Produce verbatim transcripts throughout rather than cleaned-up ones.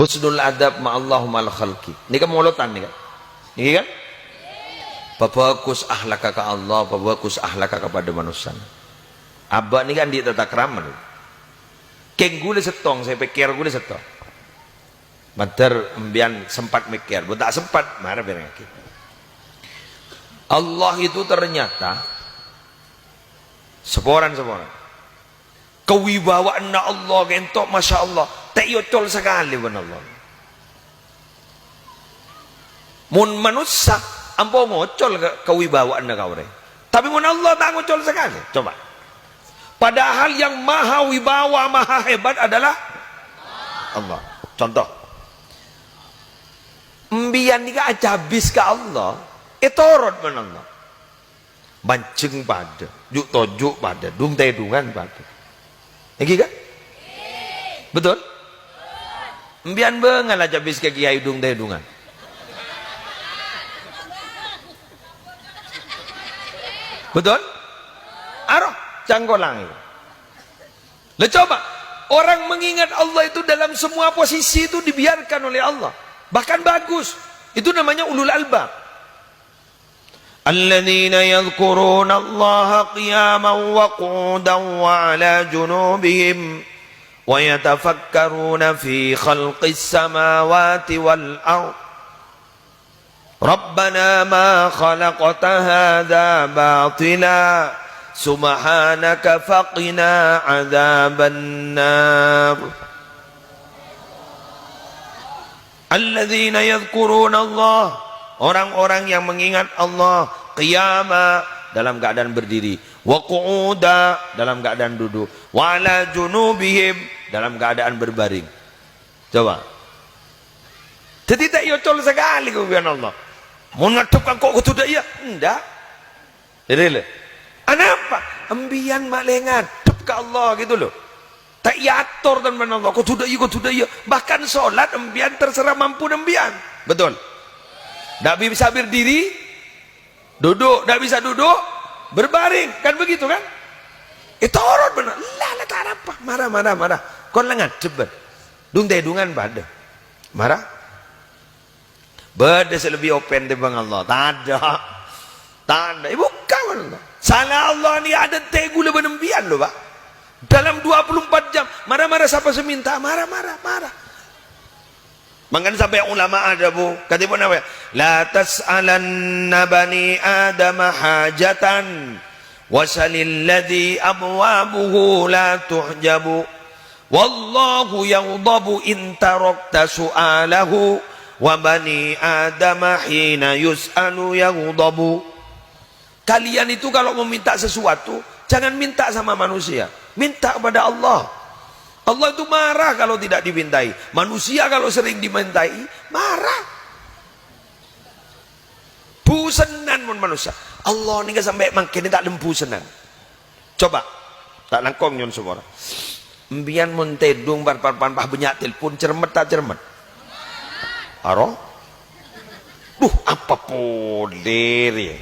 Husnul adab ma'allah ma'al khalqi. Nèka molodhân nèka. Nèka kan? Pabhâghus akhlakka ka Allah, pabhâghus akhlakka kapadâ manossa. Abâ' nèka andi' tatakrama, lho. Kèng ghulâ sèttong, sè pèkkèr ghulâ sèttong. Mandhâr empèyan sempat mèkkèr, mon ta' sempat, mara bhârengngaghi. Allah itu ternyata saporana-saporana. Kawibawaanna Allah ghânto', masya Allah, ta' èocol sakalè bân Allah. Mon manossa, ampo ngocol ka, kawibawaanna ka orèng. Tapè mon Allah ta' ngocol sakalè. Coba. Padahal yang maha wibawa, maha hebat adalah Allah. Contoh. Empèyan nèka acabis ka Allah, ètorot bân Allah. Manjheng padâ, ju'-toju' padâ, dung-tèdungan padâ. Èngghi, kan? Betul? Empèyan bângal acabis ka kèyaè dung-tèdungan. Betul? Aro, cangkolang. Lah, coba, orang mengingat Allah itu dalam semua posisi itu dibiarkan oleh Allah. Bahkan bagus. Itu namanya ulul albab. الذين يذكرون الله قياما وقعودا وعلى جنوبهم ويتفكرون في خلق السماوات والأرض ربنا ما خلقت هذا باطلا سبحانك فقنا عذاب النار. Alladzina yadzkurunallah, orang-orang yang mengingat Allah, qiyama, dalam keadaan berdiri, wa qu'uda, dalam keadaan duduk, wa ala junubihim, dalam keadaan berbaring. Coba. Jadi ta' èocol sakalè ka Allah. Mon ngadhep ka engko' kodhu dâ' iyâ? Endak. Jadi, lho. Anapa? Empèyan ma' lè ngadhep ka Allah gitu loh. Ta' èator bân Allah, kodhu dâ' iyâ, kodhu dâ' iyâ. Bahkan sholat empèyan terserah mampu empèyan. Betul? Ndak bisa berdiri, duduk. Ndak bisa duduk, berbaring. Kan begitu kan? Ètorot bân. Lah, lah, ta' arapa. Mara, mara, mara. Kon la ngadhep, bân. Dung-tèdungan padâ. Mara. Bâdâ sè lebbi open tèmbhâng Allah? Tadâ'. Tadâ'. Èbukka' bân Allah. Sala Allah nèka adântè' ghulâ bân empèyan lho, Pak. Dalam dua puluh empat jam, mara-mara sapa sè mènta, mara-mara, mara. Mangkana sampè' ulama adhâbu, kadhi ponapa? "La tas'alanna bani Adama hajatan, wa salilladzi abwabuhu la tuhjabu." Wallahu yaghdabu in tarakta su'alahu, wa bani Adama hina yus'alu yaghdabu. Kalian itu kalau meminta sesuatu, jangan minta sama manusia. Minta kepada Allah. Allah itu marah kalau tidak dimintai. Manusia kalau sering dimintai, marah. Busenna'an mon manossa. Allah nèka sampè' mangkèn ta' lem busenna'an. Coba, ta' langkong nyo'on sapora. Empèyan mon tèdung par-, par-, par-, pas bânnya' telpon, cermet ta' cermet? Aro? Duh, apa polè rèya?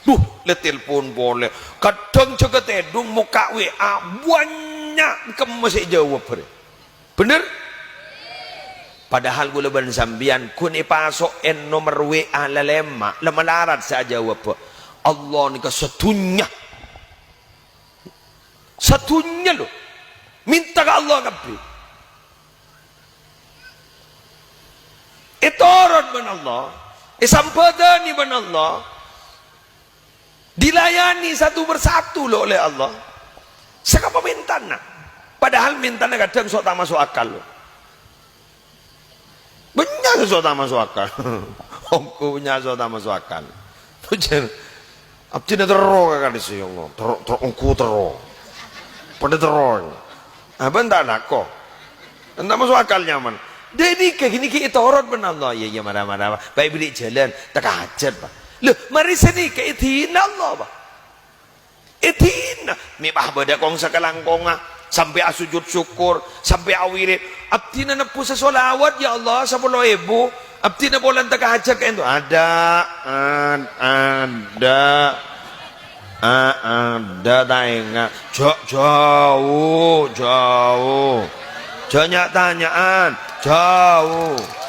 Duh, lè telpon polè. Kadhâng jâgâ tèdung, mokka' W A, bânnya' kemma sè èjâwâb, rè. Bhender? Padahal ghulâ bân sampèyan ghun èpaso'è nomer W A lalèma', la malarat sè ajâwâb. Allah nèka sadhunnya. Sadhunnya, lho. Mènta ka Allah kabbhi. Ètorot bân Allah. Èsambhâdhâni bân Allah. Dilayani satu persatu, lho, oleh Allah. Sakapa mèntana. Padahal mèntana kadhâng so' ta' maso' akal, lho. Bânnya' sè so' ta' maso' akal. Ongghu bânnya' so' ta' maso' akal. Abdhina terro ka ka'dissa, ya Allah. Terro, terro, ongghu terro. Padâ terro. Apa enta' tako'? Enta' maso' akal nyaman. Dâri kè ghini kè ètorot bân Allah. Iyâ, iyâ, mara, mara, Pak. Bâ' èberri' jhâlân. Teka hajat, Pak. Lho, marè sanèka èdina Allah, Pak. Èdina, mè' pas bâdâ kong-sakalangkongnga, sampè' asujud syukur, sampè' awirid. Abdhina nebbhusa sholawat, ya Allah, sapolo èbu. Abdhina polana teka hajat kaènto. Adâ', ad-, adâ'. A-, adâ' ta' enga'. Jhâ', jhâu, jhâu. Jhâ' nya'-tanya'an. Jhâu.